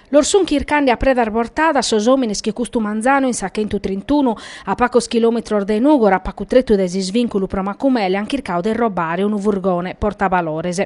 Los sun chircande a predas bortadas sos òmines chi custu manzanu in sa chentutrintunu, a pacos chilòmetros de Nùgoro, a pacu tretu de s'isvìnculu pro Macumele, an chircau de irrobare unu furgone portavalores.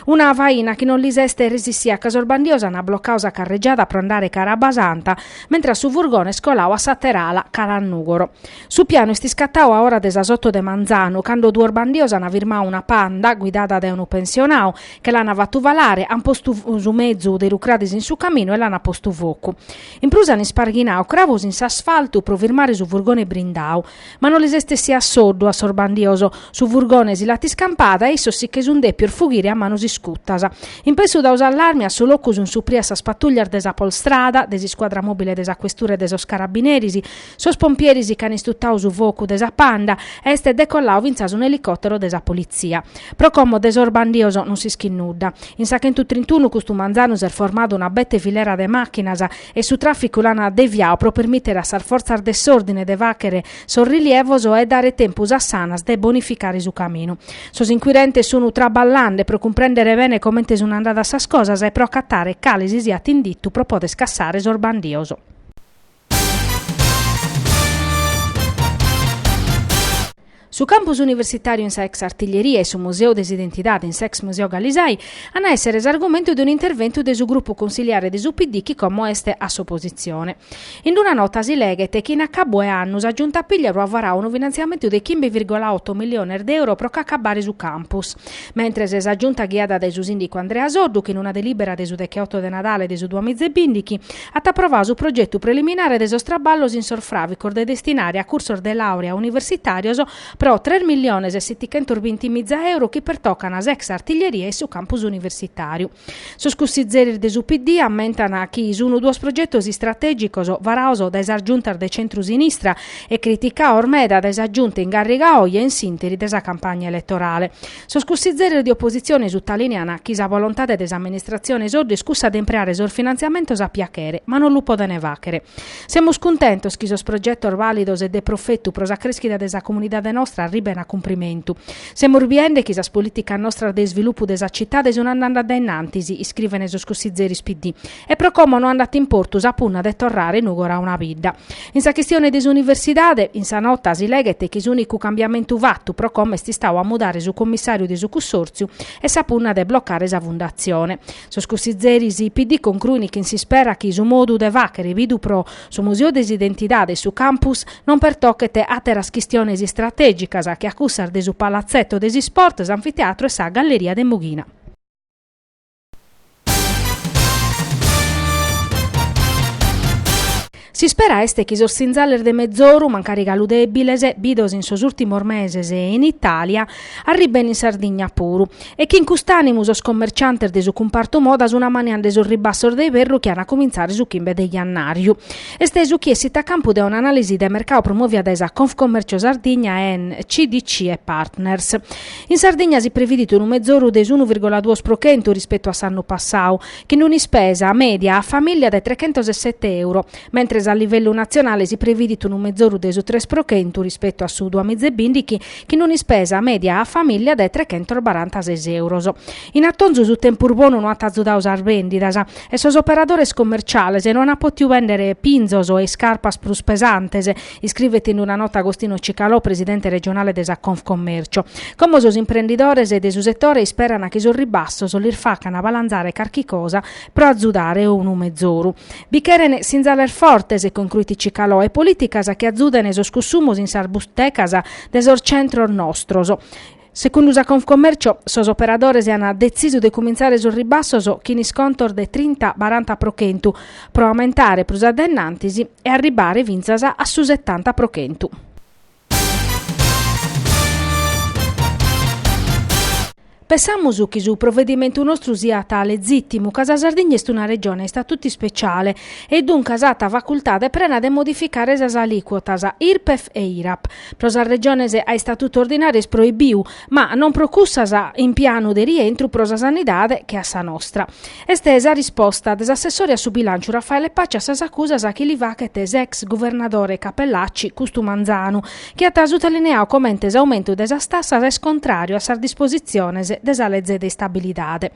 Una faina chi non lis est resissia ca sos bandios an blocau sa carregiada pro andare cara a Abbasanta, mentras su furgone est colau a s'àter'ala, cara a Nùgoro. Su pianu est iscatau a ora de sas oto de manzanu, cando duos bandios an firmau una panda, guidada dae unu pensionau, Che l'ana fatu falare, an postu su mezu de rucradis in su caminu e l'ana postu focu. In prus an isparghinau cravos in s'asfaltu pro firmare su furgone brindau. Ma no lis est essia a soddu a sos bandios, su furgone si l'at iscampada e issos si che sun dèpios fughire a manos iscutas. In pessu dau s'allarme a su locu sun suprias sas patùllias de sa Polstrada, de s'iscuadra mòbile de sa Questura e de sos Carabineris, Sos pompieris ch'an istutau su focu de sa panda e est decollau fintzas un'elicòtero de sa politzia. Pro como de sos bandios non s'ischit nudda. In sa chentutrintunu custu manzanu s'est formada una bete filera de màchinas e su tràficu l'an deviau pro permìtere a sas fortzas de s'òrdine de fàghere sos rilievos e dare tempus a s'Anas de bonificare su caminu. Sos incuirentes sun traballande pro cumprèndere bene comente sun andadas sas cosas e pro acatare cale si siat inditu pro poder cassare sos bandios. Su campus universitàriu in sa ex Artiglieria e su Museu de s'Identidade in s'ex Museu Gallisai an a èssere s'argumentu de un'interventu de su grupu consiliare de su PD chi como est a s'opositzione. In una nota si leghet chi in acabu 'e annu sa Giunta Pigliaru at varadu unu finantziamentu de chimbe virgola oto milliones de euro pro ch'acabare su campus, mentres sa Giunta ghiada dae su sìndicu Andrea Soddu, chin una delìbera de su decheoto de Nadale de su duamizebìndichi, at aprovadu su progetu preliminare de sos traballos in sos fràvicos de destinare a cursos de làurea universitàrios pro tres milliones e setichentosbintimiza euro chi pertocan s'ex artiglieria e su campus universitàriu. Sos cussizeris de su PD ammentan chi sun duos progetos istratègicos varados dae sas giuntas de centru-sinistra e criticados meda dae sa giunta in gàrriga oje in s'ìnteri de sa campagna eletorale. Sos cussizeris de opositzione sutalìnean chi sa volontade de s'amministratzione Soddu est cussa de impreare sos finantziamentos a piachere, ma non lu podene fàghere. Semus cuntentos chi sos progetos vàlidos e de profetu pro sa crèschida de sa comunidade nostra arriben a cumprimentu. Semus biende chi sas polìticas nostras de isvilupu de sa citade sun andende a dae in antis, iscriven sos cussizeris PD. E pro como no andat in portu sa punna de torrare Nùgoro a una bidda. In sa chistione de s'universidade, in sa nota si leghet chi s'ùnicu cambiamentu fatu pro como est istadu a mudare su commissàriu de su cussòrtziu e sa punna de blocare sa fundatzione. Sos cussizeris PD concruin chin s'ispera chi su modu de fàghere bidu pro su Museu de s'Identidade e su campus non pertochet àteras chistiones istratègicas che a cussas de su Palazzetto de s'isport, s'anfiteatru e sa Galleria de Mughina. S'ispera est chi sos sinzales de mezoru, mancari galu dèbiles, bidos in sos ùrtimos meses in Itàlia, arribben in Sardigna puru e chi in cust'ànimu sos commerciantes de su cumpartu moda sun ammaniende sos ribassos de iberru chi an a cumintzare su chimbe de jannàriu. Est su chi essit a campu de un'anàlisi de mercadu promòvia dae sa Confcommercio Sardigna e CDC e Partners. In Sardigna si previdit unu mezoru de s'unu virgola duos pro chentu rispetu a s'annu passadu, chin un'ispesa mèdia a famìllia de trechentos e sete euro, mentres a livellu natzionale si previdit unu mezoru de su tres pro chentu rispetu a su duamizebìndichi, chin un'ispesa mèdia a famìllia de trechentos barantases euros. In atonzu su tempus bonu no at azudadu sas bèndidas e sos operadores commerciales no ant pòtidu bèndere pinzos e iscarpas prus pesantes, Iscrivet in una nota Agostino Cicalò, presidente regionale de sa Confcommercio. Como sos imprendidores de su setore isperan chi sos ribassos lis facan balanzare carchi cosa pro azudare unu mezoru. Bi cheren sinzales fortes, concruit Cicalò, e polìticas chi azuden sos cussumos in sas butecas de sos centros nostros. Segundu sa Confcommercio, sos operadores ant detzisu de cumintzare sos ribassos chin iscontos de trinta baranta pro chentu, pro aumentare prus a dae innantis e arribbare fintzas a su setanta pro chentu. Pensamus chi su provedimentu nostru siat lezìtimu ca sa Sardigna est una regione a istatutu ispeciale e duncas at facultade prena de modificare sas alìcuotas Irpef e Irap. Pro sas regiones a istatutu ordinàriu est proibiu, ma non pro cussas in pianu de rientru pro sa sanidade che a sa nostra. Est sa risposta de s'assessore a su bilànciu Raffaele Paci a sas acusas chi li faghet s'ex guvernadore Cappellacci custu manzanu, chi at sutalineadu comente s'aumentu de sas tassas est contràriu a sas dispositziones. de sa leze de istabilidade.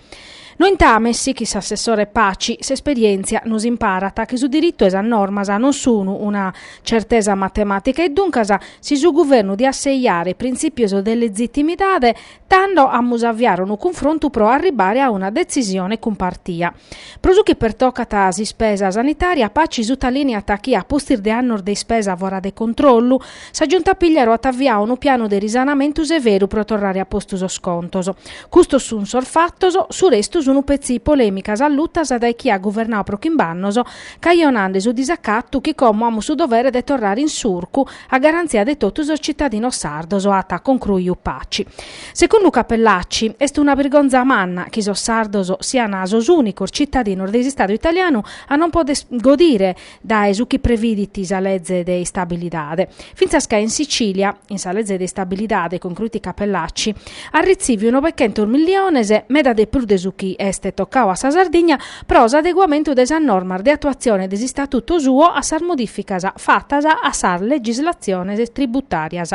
Nointames, sichit s'assessore Paci, s'esperièntzia nos imparat chi su diritu e sas normas non sun una certesa matemàtica e duncas si su guvernu diat sejare printzìpios de lezitimidade, tando amus a aviare unu cunfrontu pro arribare a una detzisione cumpartia. Pro su chi pertocat s'ispesa sanitària, Paci sutalìniat chi, a pustis de annos de ispesa fora de controllu, Sa Giunta Pigliaru at aviadu unu pianu de risanamentu severu pro torrare a postu sos contos. Custos sunt sos fatos, su restu sunt petzi polèmicas allutas dae chie at guvernadu pro chimb'annos, cajonande su disacatu chi como amus su dovere de torrare in surcu a garantzia de totu sos citadinos sardos, at concruiu Paci. Segundu Cappellacci, est una birgonza manna chi sos sardos siant sos ùnicos citadinos de s'Istadu italianu a non poder godire dae su chi previdit sa leze de istabilidade. Fintzas ca in Sicìlia, in sa leze de istabilidade, concruit Cappellacci, at ritziviu novechentos milliones, meda de prus de su chi est tocadu a sa Sardigna, pro s'adeguamentu de sas normas de atuatzione de s'istatuto suo a sas modìficas fatas a sas legislatziones tributàrias.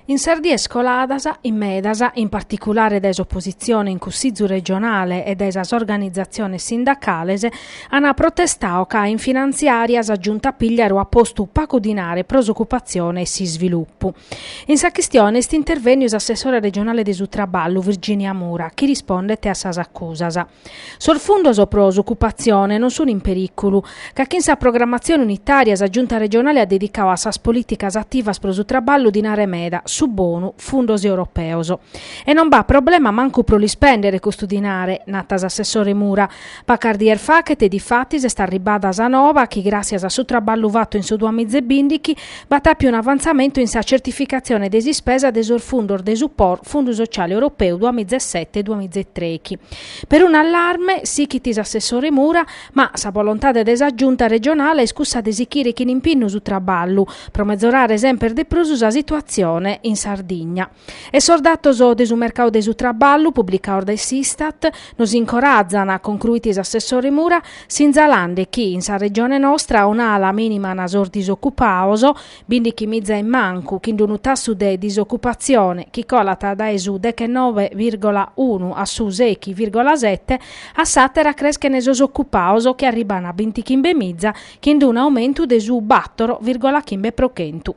In sas dies coladas, in medas, in particulare dae s'opositzione in Cussizu regionale e dae sas organizatziones sindacales, ant protestadu ca in finantziària sa Giunta Pigliaru at postu pagu dinare pro s'ocupatzione e s'isvilupu. In sa chistione est intervènniu s'assessore regionale de su Traballu, Virginia Mura, chi rispondet a sas acusas. Sos fundos pro s'ocupatzione non sunt in perìculu, ca chin sa programmatzione unitària sa Giunta regionale at dedicadu a sas polìticas ativas pro su traballu dinare meda, su bonu, fundos europeos. E non b'at problema mancu pro l'ispèndere custu dinare, nat s'assessore Mura. Pacas dies faghet, difatis, est arribbada sa nova chi gràssias a su traballu fatu in su duamizebìndichi b'at àpiu un'avantzamentu in sa certificatzione de s'ispesa de sos fundos de su POR, Fundu Sociale Europeu duamizaesete duamizaetrèichi. Perunu allarme, sichit s'assessore Mura, ma sa volontade de sa Giunta regionale est cussa de sichire chin impinnu su traballu pro mezorare semper de prus sa situatzione in Sardigna. E sos datos de su mercadu de su traballu publicados dae s'Istat nos incorazan, concruit s'assessore Mura, sinzalande chi in sa regione nostra a un'ala mìniman sos disocupados, bindichimiza in mancu, chin unu tassu de disocupatzione chi colat dae su dechenoe vìrgola unu a su seichi vìrgola sete, a s'àtera creschen sos ocupados chi arriban a bintichimbemiza chin unu aumentu de su bàtoro vìrgola chimbe pro chentu.